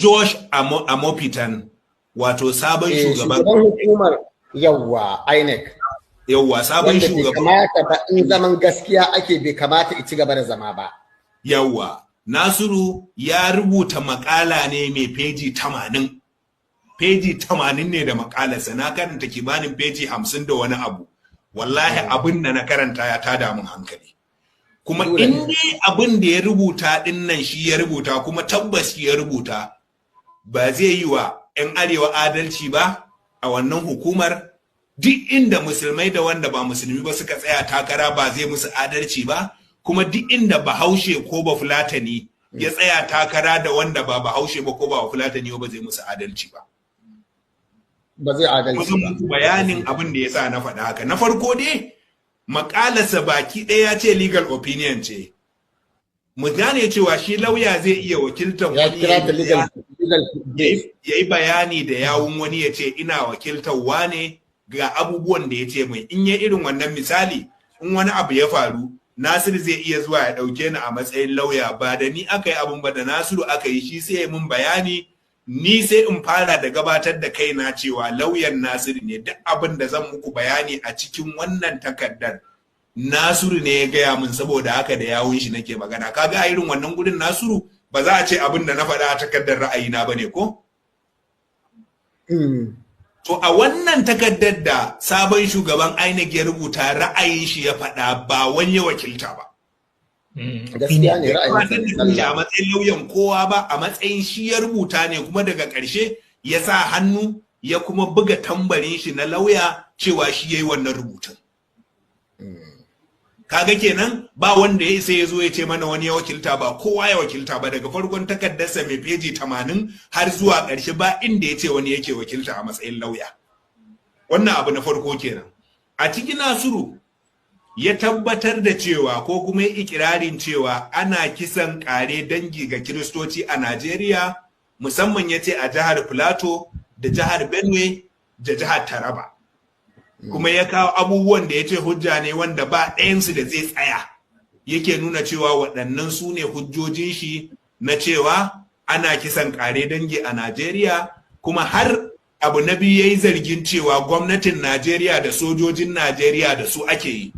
Josh Amopitan, wato sabon shugaban hukumar yawwa INEC. Yawwa, sabon shugaban. Wanda bai kamata ba, in zaman gaskiya ake, bai kamata i ci gaba da zama ba. Yawwa, Nasiru ya rubuta makala ne mai feji 80. Feji 80 ne da makalarsa, na karanta kimanin feji 50 da wani abu. Wallahi abin da na karanta ya tada min hankali. Kuma in dai abin da ya rubuta din nan shi ya rubuta, kuma tabbas shi ya rubuta, ba zai yi wa 'yan arewa adalci ba a wannan hukumar. Duk inda musulmai da wanda ba musulmi ba suka tsaya takara, ba zai musu adalci ba. Kuma duk inda Bahaushe ko ba Fulatani ya tsaya takara da wanda ba Bahaushe ba ko ba Fulatani ba, zai musu adalci ba. Ba zai adalci ba. Bayanin abin da ya sa na faɗa haka. Na farko dai, makalarsa baki ɗaya ya ce legal opinion ce. Mu gane cewa shi lauya zai iya wakiltar wani, ya yi bayani da yawun wani, ya ce ina wakiltar wane, ga abubuwan da ya ce mai. In ya irin wannan misali, in wani abu ya faru, Nasiru zai iya zuwa ya ɗauke ni a matsayin lauya. Ba da ni aka yi abun ba, da Nasiru aka yi. Shi sai ya mun bayani, ni sai in fara da gabatar da kaina cewa lauyan Nasiru ne. Duk abin da zan muku bayani a cikin wannan takardar, Nasiru ne ya gaya min, saboda haka da yawun shi nake magana. Kaga a irin wannan gurin, Nasiru, ba za a ce abin da na faɗa a takardar ra'ayina ba ne ko? To a wannan takardar da sabon shugaban INEC ya rubuta, ra'ayin shi ya faɗa, ba wani ya wakilta ba. Gaskiya ne, ra'ayin sa. A matsayin lauyan kowa ba, a matsayin shi ya rubuta ne, kuma daga ƙarshe ya sa hannu ya kuma buga tambarin shi na lauya cewa shi yayi wannan rubutun. Kaga kenan ba wanda ya isa ya zo ya ce mana wani ya wakilta. Ba kowa ya wakilta ba. Daga farkon takardarsa mai feji 80 har zuwa ƙarshe, ba inda ya ce wani yake wakilta a matsayin lauya. Wannan abu na farko kenan. A cikin Nasiru ya tabbatar da cewa, ko kuma ya ikirarin cewa, ana kisan ƙare dangi ga Kiristoci a Najeriya, musamman ya ce a jihar Plateau da jihar Benue da jihar Taraba. Kuma ya kawo abubuwan da ya ce hujja ne, wanda ba ɗayansu da zai tsaya. Yake nuna cewa waɗannan su ne hujjojin shi na cewa ana kisan ƙare dangi a Najeriya. Kuma har abu na biyu, ya yi zargin cewa gwamnatin Najeriya da sojojin Najeriya da su ake yi.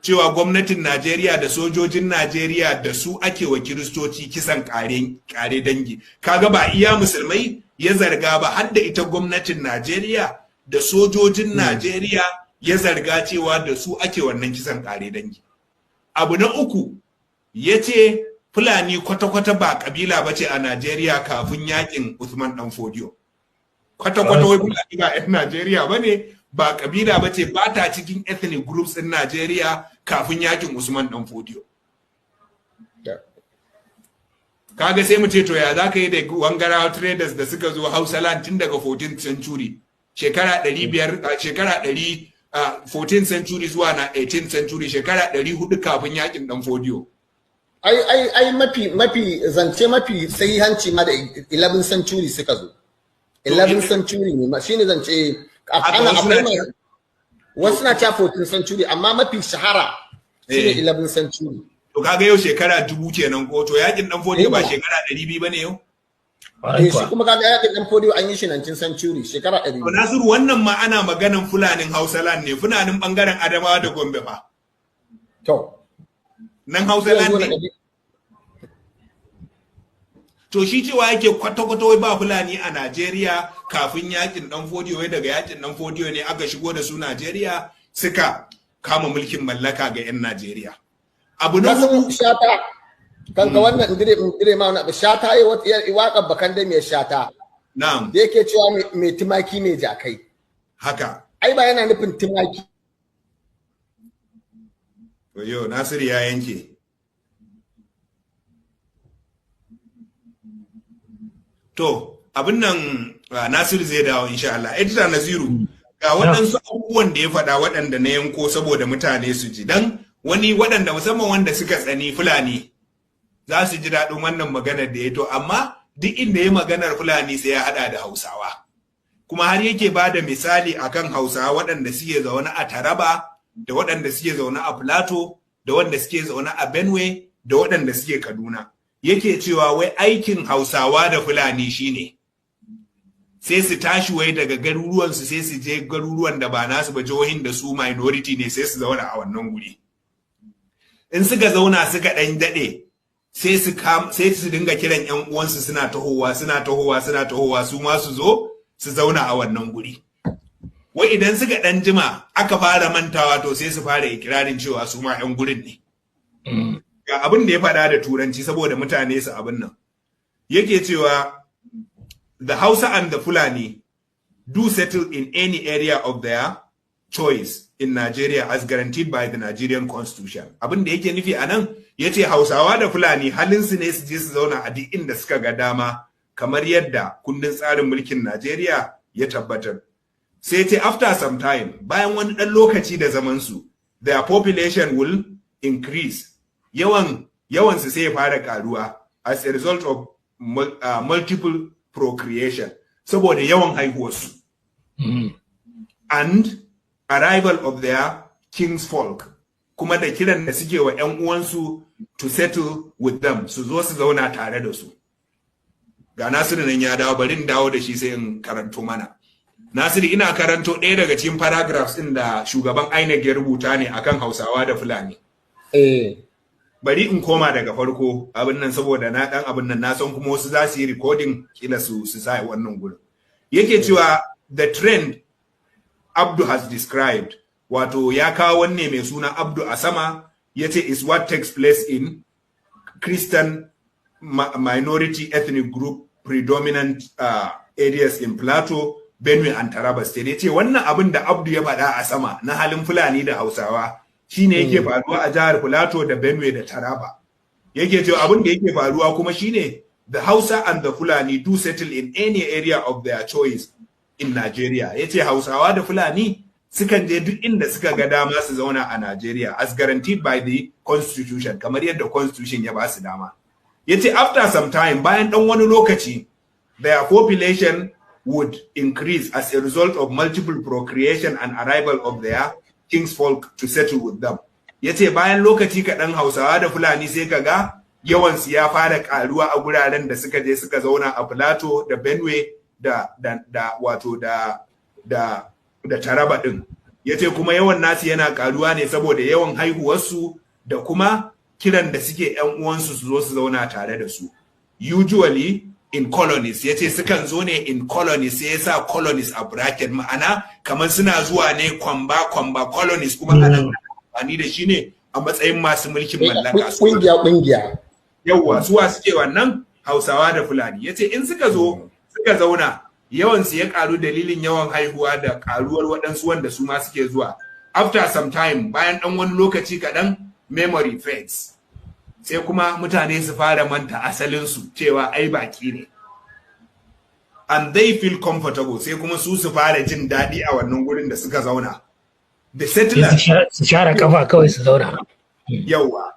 Cewa gwamnatin Najeriya da sojojin Najeriya da su ake wa Kiristoci kisan ƙare dangi. Kaga ba iya musulmai ya zarga ba, har da ita gwamnatin Najeriya da sojojin Najeriya ya zarga cewa da su ake wannan kisan kare dangi. Abu na uku, ya ce Fulani kwata-kwata ba kabila ba ce a Najeriya kafin yakin Usman Dan Fodiyo. Kwata-kwata wai Fulani ba 'yan Najeriya ba ne, ba kabila ba ce, ba ta cikin ethnic groups ɗin Najeriya kafin yakin Usman Dan Fodiyo. Kaga sai mu ce, to ya za ka yi da Wangarawa traders da suka zo Hausa land tun daga 14th century? Shekara 500, shekara 100, 14th century zuwa na 18th century, shekara 400 kafin yakin Dan Fodiyo. Ai mafi zance mafi sahihanci ma, da 11th century suka zo. 11th century ne shine zance. Ana akwai wasu na cewa 14th century, amma mafi shahara shine 11th century. To kaga yau shekara 1000 kenan ko? To yakin Dan Fodiyo ba shekara 200 bane yau? Eh, shi kuma kaga yakin Dan Fodiyo an yi shi 19th century, shekara 100. To Nasiru, wannan ma ana maganan Fulanin Hausaland ne, Fulanin bangaren Adamawa da Gombe fa. To nan Hausaland ne. To shi cewa yake kwata-kwata wai ba Fulani a Najeriya kafin yakin Dan Fodiyo, wai daga yakin Dan Fodiyo ne aka shigo da su Najeriya suka kama mulkin mallaka ga 'yan Najeriya. Abu na hudu, Shata kanka wannan indire ma wani abu, Shata yi waƙar bakan da mai Shata. Na'am. Da yake cewa mai tumaki mai jakai. Haka. Ai ba yana nufin tumaki. Yo, Nasiru ya yanke. To, abin nan, Nasiru zai dawo insha Allah. Edita Naziru, ga waɗansu abubuwan da ya faɗa waɗanda na yanko saboda mutane su ji. Dan wani waɗanda musamman wanda suka tsani Fulani za su ji daɗin wannan maganar da ya to, amma duk inda ya maganar Fulani sai ya haɗa da Hausawa. Kuma har yake ba da misali akan Hausawa waɗanda suke zaune a Taraba, da waɗanda suke zaune a Plateau, da waɗanda suke zaune a Benue, da waɗanda suke Kaduna. Yake cewa wai aikin Hausawa da Fulani shine sai su tashi wai daga garuruwansu, sai su je garuruwan da ba nasu ba, jihohin da su minority ne, sai su zauna a wannan guri. In suka zauna suka ɗan daɗe, sai su dinga kiran yan uwansu, suna tahowa, suna tahowa, suna tahowa, su ma su zo su zauna a wannan guri. Wai idan suka ɗan jima aka fara mantawa, to sai su fara ikirarin cewa su ma yan gurin ne. Ga abin da ya faɗa da Turanci saboda mutane su abin nan. Yake cewa, "The Hausa and the Fulani do settle in any area of their choice in Nigeria as guaranteed by the Nigerian Constitution." Abin da yake nufi a nan, ya ce Hausawa da Fulani halinsu ne su je su zauna a duk inda suka ga dama, kamar yadda kundin tsarin mulkin Najeriya ya tabbatar. Sai ce, "After some time," bayan wani ɗan lokaci da zamansu, "their population will increase." Yawansu sai ya fara karuwa, "as a result of multiple procreation," saboda yawan haihuwarsu, "and arrival of their kinsfolk," kuma da kiran da suke wa 'yan uwansu, "to settle with them," su zo su zauna tare da su. Ga Nasiru nan ya dawo, bari in dawo da shi sai in karanto mana. Nasiru, ina karanto ɗaya daga cikin paragraphs ɗin da shugaban INEC ya rubuta ne akan Hausawa da Fulani. Bari in koma daga farko abin nan, saboda na dan abin nan, na san kuma wasu za su yi recording, kila su sa wannan gurin. Yake cewa, "The trend Abdu has described," wato ya kawo wanne mai suna Abdu a sama, yace, "is what takes place in Christian minority ethnic group predominant areas in Plateau, Benue and Taraba State." Yace wannan abin da Abdu ya faɗa a sama na halin Fulani da Hausawa shine yake faruwa a jihar Plateau da Benue da Taraba. Yake cewa abin da yake faruwa kuma shine, "The Hausa and the Fulani do settle in any area of their choice in Nigeria." Yace Hausawa da Fulani sukan je duk inda suka ga dama su zauna a Nigeria, "as guaranteed by the constitution," kamar yadda constitution ya ba su dama. Yace, "After some time," bayan dan wani lokaci, "their population would increase as a result of multiple procreation and arrival of their kinsfolk to settle with them." Yace bayan lokaci kaɗan, Hausawa da Fulani sai ka ga yawansu ya fara karuwa a guraren da suka je suka zauna a Plateau da Benue da wato da Taraba din. Yace kuma yawan nasu yana karuwa ne saboda yawan haihuwarsu da kuma kiran da suke yan uwansu su zo su zauna tare da su. "Usually in colonies," yace sukan zo ne in colonies, sai yasa colonies a bracket, ma'ana kamar suna zuwa ne kwamba kwamba. Colonies kuma ana amfani da shi ne a matsayin masu mulkin mallaka. Kungiya kungiya. Yawwa, suwa suke wannan? Hausawa da Fulani. Yace in suka zo suka zauna, yawan su ya karu dalilin yawan haihuwa da karuwar waɗansu wanda su ma suke zuwa. "After some time," bayan ɗan wani lokaci kaɗan, "memory fades," sai kuma mutane su fara manta asalinsu cewa ai baki ne. "And they feel comfortable," sai kuma su fara jin daɗi a wannan gurin da suka zauna. "The settlers," su share kafa kawai su zauna. Yawwa,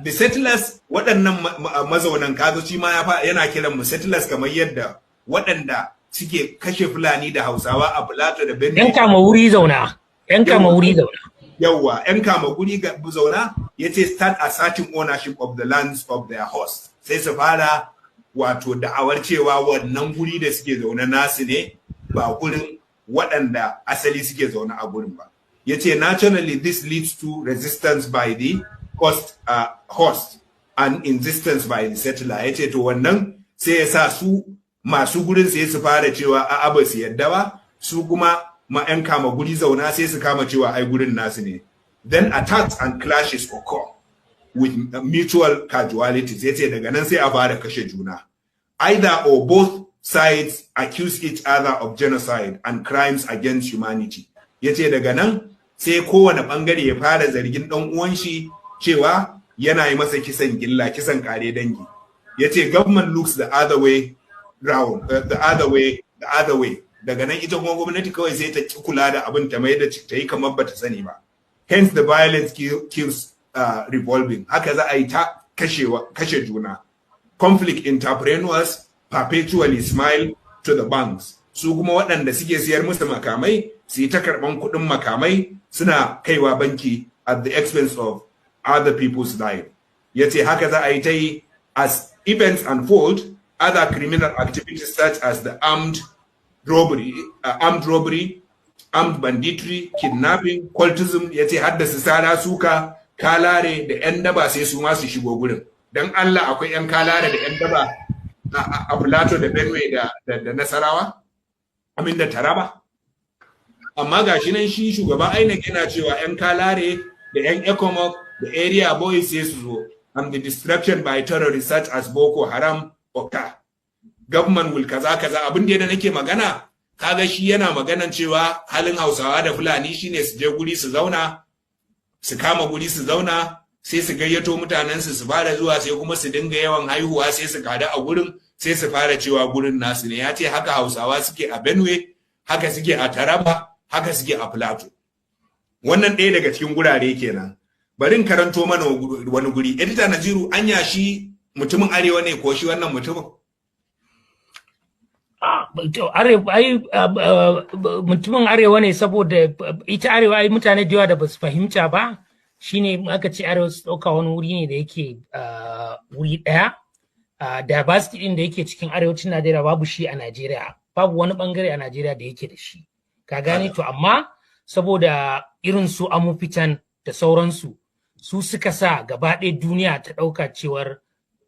"the settlers," waɗannan mazaunan, kazo shi ma yana kiran mu settlers, kamar yadda waɗanda suke kashe Fulani da Hausawa a Plateau da Benue. Yan kama wuri zauna, yan kama wuri zauna. Yawwa, yan kama guri zauna. Yace, "start asserting ownership of the lands of their host," sai su fara wato da'awar cewa wannan guri da suke zaune nasu ne, ba gurin waɗanda asali suke zaune a gurin ba. Yace, "Naturally, this leads to resistance by the host and insistence by the settler." Yace to wannan sai ya sa su masu gurin sai su fara cewa a'a, ba su yadda ba, su kuma ma 'yan kama guri zauna sai su kama cewa ai gurin nasu ne. "Then attacks and clashes occur with mutual casualties." Yace daga nan sai a fara kashe juna. "Either or both sides accuse each other of genocide and crimes against humanity." Yace daga nan sai kowane bangare ya fara zargin dan uwan shi cewa yana yi masa kisan gilla, kisan kare dangi. Yace, "Government looks the other way round, the other way, the other way." Daga nan ita kuma gwamnati kawai sai ta ki kula da abin, ta mai da ta yi kamar bata sani ba. "Hence the violence keeps revolving." Haka za a yi ta kashe juna. "Conflict entrepreneurs perpetually smile to the banks." Su kuma waɗanda suke siyar musu makamai su yi ta karɓan kuɗin makamai suna kaiwa banki at the expense of other people's life. Ya ce haka za a yi ta yi. "As events unfold, other criminal activities such as the armed robbery, armed banditry, kidnapping, cultism, ya ce haddasa sara suka, kalare da 'yan daba sai su ma su shigo gurin. Don Allah, akwai 'yan kalare da 'yan daba a Plateau da Benue da Nasarawa? Amin da Taraba? Amma ga shi nan shi shugaban INEC yana cewa 'yan kalare da 'yan ECOMOG da area boys sai su zo, and the destruction by terrorists such as Boko Haram occur. Government will kaza kaza. Abin da nake magana, kaga shi yana maganan cewa halin Hausawa da Fulani shine su je guri su zauna, su kama guri su zauna, sai su gayyato mutanen su, su fara zuwa, sai kuma su dinga yawan haihuwa, sai su kada a gurin, sai su fara cewa gurin nasu ne. Ya ce haka Hausawa suke a Benue, haka suke a Taraba, haka suke a Plateau. Wannan ɗaya daga cikin gurare kenan. Bari in karanto mana wani guri. Edita Naziru, anya shi mutumin arewa ne ko shi wannan mutumin? Arewa ai mutumin arewa ne, saboda ita arewa ai mutane da yawa da basu fahimta ba shine aka ce arewa su ɗauka wani wuri ne da yake wuri ɗaya. Diversity ɗin da yake cikin arewacin Najeriya babu shi a Najeriya, babu wani bangare a Najeriya da yake da shi, ka gane? To amma saboda irin su Amupitan da sauransu, su suka sa gaba ɗaya duniya ta ɗauka cewar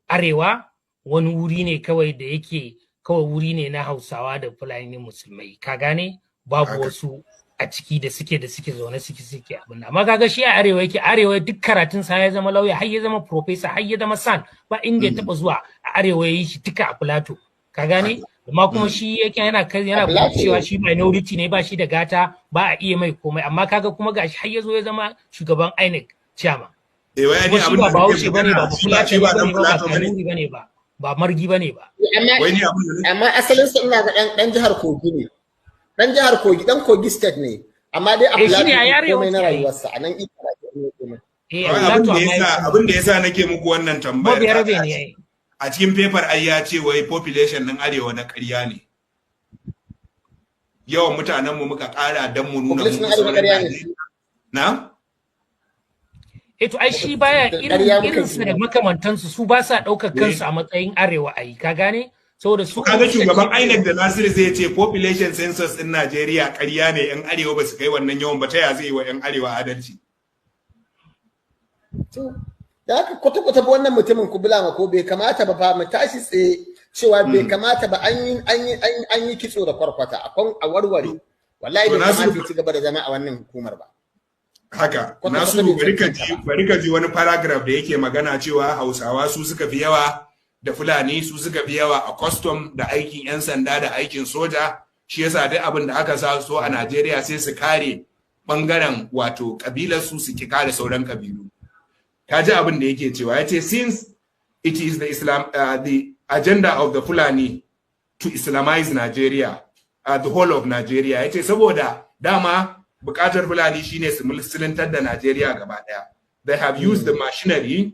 arewa wani wuri ne kawai da yake kawai wuri ne na Hausawa da Fulani musulmai, ka gane? Babu wasu a ciki da suke zaune suke abin. Amma kaga shi a arewa yake, arewa duk karatun sa, ya zama lauya, har ya zama professor, har ya zama SAN, ba inda ya taba zuwa a arewa ya yi shi, duka a Plateau, ka gane? Amma kuma shi yake yana cewa shi minority ne, ba shi da gata, ba a iya mai komai. Amma kaga kuma gashi har ya zo ya zama shugaban INEC chairman. Eh, wai ni abin da ba Bahaushe bane ba, Fulani bane ba, ba Kanuri bane ba, ba Margi bane ba. Wai ni abin Amma asalin sa ina ga dan jihar Kogi ne, dan jihar Kogi, dan Kogi State ne, amma dai a Plateau komai na rayuwarsa a nan ita. Abin da yasa nake muku wannan tambayar, a cikin paper ai ya ce wai population din arewa na ƙarya ne, yawan mutanen mu muka ƙara dan mu nuna mu sauran na. Eh, to ai shi baya irin su da makamantansu, su ba sa ɗaukar kansu a matsayin arewa ai, ka gane? Saboda su Kaga shugaban INEC da Nasiru zai ce population census din Najeriya ƙarya ne, yan arewa ba su kai wannan yawan ba, ta ya zai yi wa yan arewa adalci? Da haka kwata-kwata wannan mutumin ku bulama ko bai kamata ba fa mu tashi tsaye cewa bai kamata ba. An yi kitso da kwarkwata a warware. Wallahi bai kamata ya ci gaba da zama a wannan hukumar ba. Haka, Nasiru, bari ka ji wani paragraph da yake magana cewa Hausawa su suka fi yawa da Fulani, su suka fi yawa a custom da aikin 'yan sanda da aikin soja. Shi yasa duk abin da aka sa so a Najeriya sai su kare bangaren, wato kabilar su, su ki kare sauran kabilu. Ka ji abin da yake cewa, ya ce since it is the agenda of the Fulani to Islamize Nigeria, the whole of Nigeria, ya ce saboda dama bukatar Fulani shine su musuluntar da Najeriya gaba daya, they have used the machinery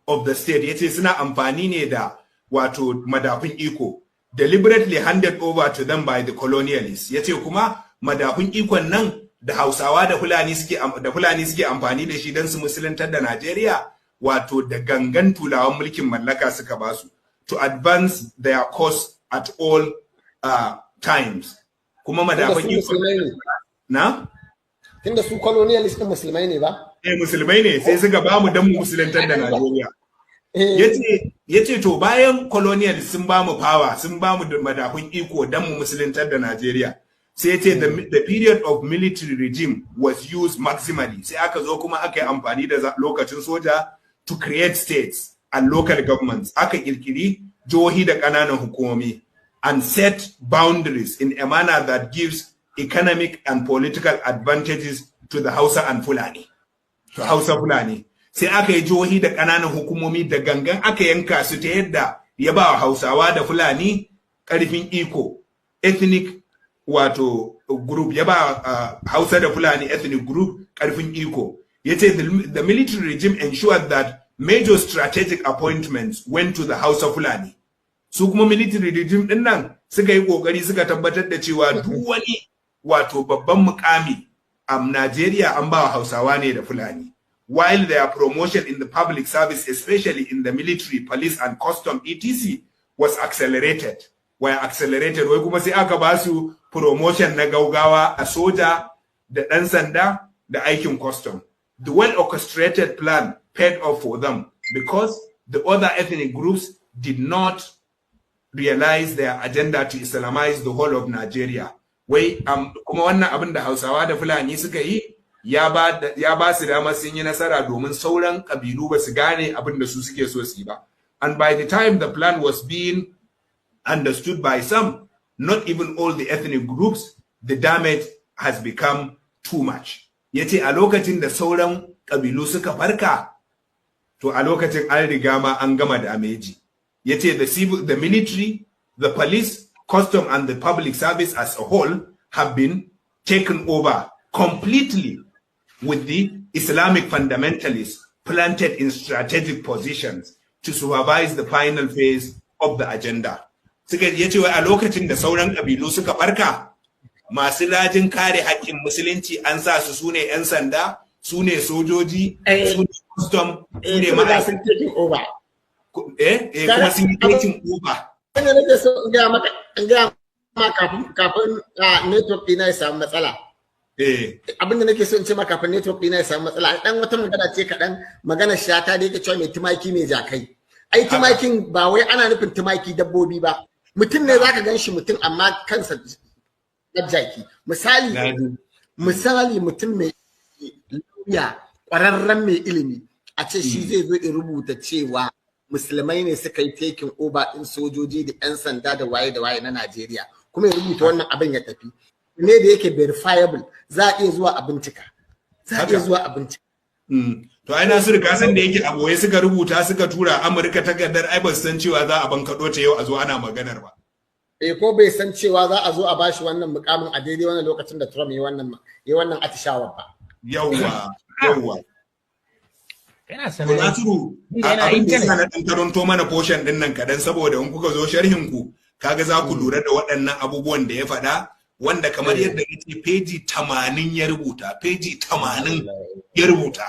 of the state, ya ce suna amfani ne da wato madafun iko deliberately handed over to them by the colonialists. Ya ce kuma madafun ikon nan da Hausawa da Fulani suke amfani da shi don su musuluntar da Najeriya, wato da gangan turawan mulkin mallaka suka basu to advance their cause at all times. Kuma madafun ikon na tunda su colonialist din musulmai ne ba. Eh, musulmai ne, sai suka ba mu dan mu musuluntar da Najeriya. Yace to bayan colonial sun ba mu power, sun ba mu madafun iko dan mu musuluntar da Najeriya, sai yace the period of military regime was used maximally. Sai aka zo kuma aka yi amfani da lokacin soja to create states and local governments, aka kirkiri jihohi da ƙananan hukumomi, and set boundaries in a manner that gives economic and political advantages to the Hausa and Fulani. To Hausa Fulani. Sai aka yi jihohi da ƙananan hukumomi, da gangan aka yanka su ta yadda ya ba wa Hausawa da Fulani ƙarfin iko. Ethnic wato group, ya ba Hausa da Fulani ethnic group ƙarfin iko. Ya ce the military regime ensured that major strategic appointments went to the Hausa Fulani. Su kuma military regime din nan suka yi kokari suka tabbatar da cewa duk wani wato babban mukami a Najeriya an ba wa Hausawa ne da Fulani. while their promotion in the public service, especially in the military, police and custom etc, was accelerated, were accelerated. Wai kuma sai aka ba su promotion na gaugawa a soja da ɗan sanda da aikin custom. The well orchestrated plan paid off for them because the other ethnic groups did not realize their agenda to Islamize the whole of Nigeria. Wai kuma wannan abin da Hausawa da Fulani suka yi ya ba su dama sun yi nasara domin sauran kabilu ba su gane abin da su suke so su yi ba. And by the time the plan was being understood by some, not even all the ethnic groups, the damage has become too much. Yace a lokacin da sauran kabilu suka farka, to a lokacin an riga ma an gama damage. Yace the civil, the military, the police, custom and the public service as a whole have been taken over completely with the Islamic fundamentalists planted in strategic positions to supervise the final phase of the agenda. Suka yace wai a lokacin da sauran kabilu suka farka, masu rajin kare haƙƙin musulunci an sa su, sune 'yan sanda, su ne sojoji, su ne custom, su ne ma'aikatan taking over. Kuma sun yi taking over. Wanda nake so in gaya maka, in gaya ma kafin network ɗina ya samu matsala. Abinda nake so in ce ma kafin network ɗina ya samu matsala, dan wata magana ce kaɗan, magana Shata da yake cewa mai tumaki mai jakai. Ai tumakin ba wai ana nufin tumaki dabbobi ba. Mutum ne zaka gan shi mutum amma kansa na jaki. Misali, mutum mai lauya, ƙwararren mai ilimi, a ce shi zai zo in rubuta cewa musulmai ne suka yi taking over ɗin sojoji da 'yan sanda da waye da waye na Najeriya, kuma ya rubuta wannan abin ya tafi, ne da yake verifiable, za a iya zuwa a bincika, za a iya zuwa a bincika. To ai Nasiru, ka san da yake a boye suka rubuta suka tura Amurka takardar, ai ba su san cewa za a bankaɗo ta yau a zo ana maganar ba. Eh, ko bai san cewa za a zo a bashi wannan mukamin a daidai wannan lokacin da Trump ya wannan atishawar ba. Yawwa. Yana sanar. Nasiru, abin da yasa na ɗan karanto mana portion ɗin nan kaɗan, saboda in kuka zo sharhin ku, kaga za ku lura da waɗannan abubuwan da ya faɗa, wanda kamar yadda nace feji 80 ya rubuta, feji 80 ya rubuta.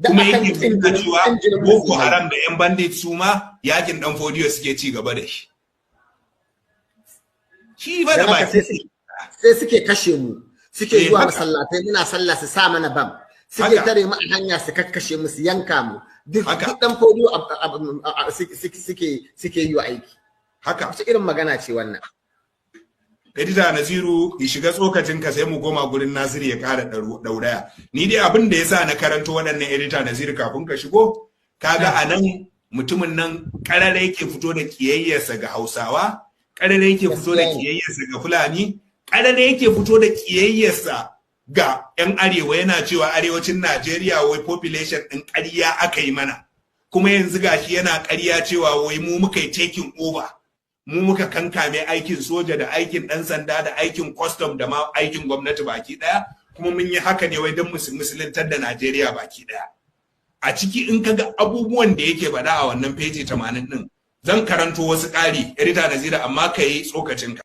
Kuma yake nuna cewa Boko Haram da 'yan bandit su ma yakin ɗan Fodiyo suke ci gaba da shi. Shi ba da baki. Sai suke kashe mu, suke zuwa masallatai muna sallah su sa mana bam. Suke tare mu a hanya su kakkashe mu, su yanka mu. Duk ɗan Fodiyo suke yi wa aiki. Haka. Wace irin magana ce wannan? Edita Nasiru, ya shiga tsokacin ka, sai mu koma gurin Nasiru ya kara dauraya. Ni dai abin da yasa na karanto waɗannan, Edita Nasiru, kafin ka shigo, kaga a nan mutumin nan karara yake fito da kiyayyarsa ga Hausawa, karara yake fito da kiyayyarsa ga Fulani, karara yake fito da kiyayyarsa ga 'yan arewa, yana cewa arewacin Najeriya wai population ɗin ƙarya aka yi mana. Kuma yanzu gashi yana ƙarya cewa wai mu muka yi taking over. Mu muka kankame aikin soja da aikin ɗan sanda da aikin custom da ma aikin gwamnati baki ɗaya, kuma mun yi haka ne wai don musuluntar da Najeriya baki ɗaya. A ciki in kaga abubuwan da yake faɗa a wannan feji 80 ɗin, zan karanto wasu ƙari, Edita Nazira, amma ka yi tsokacinka.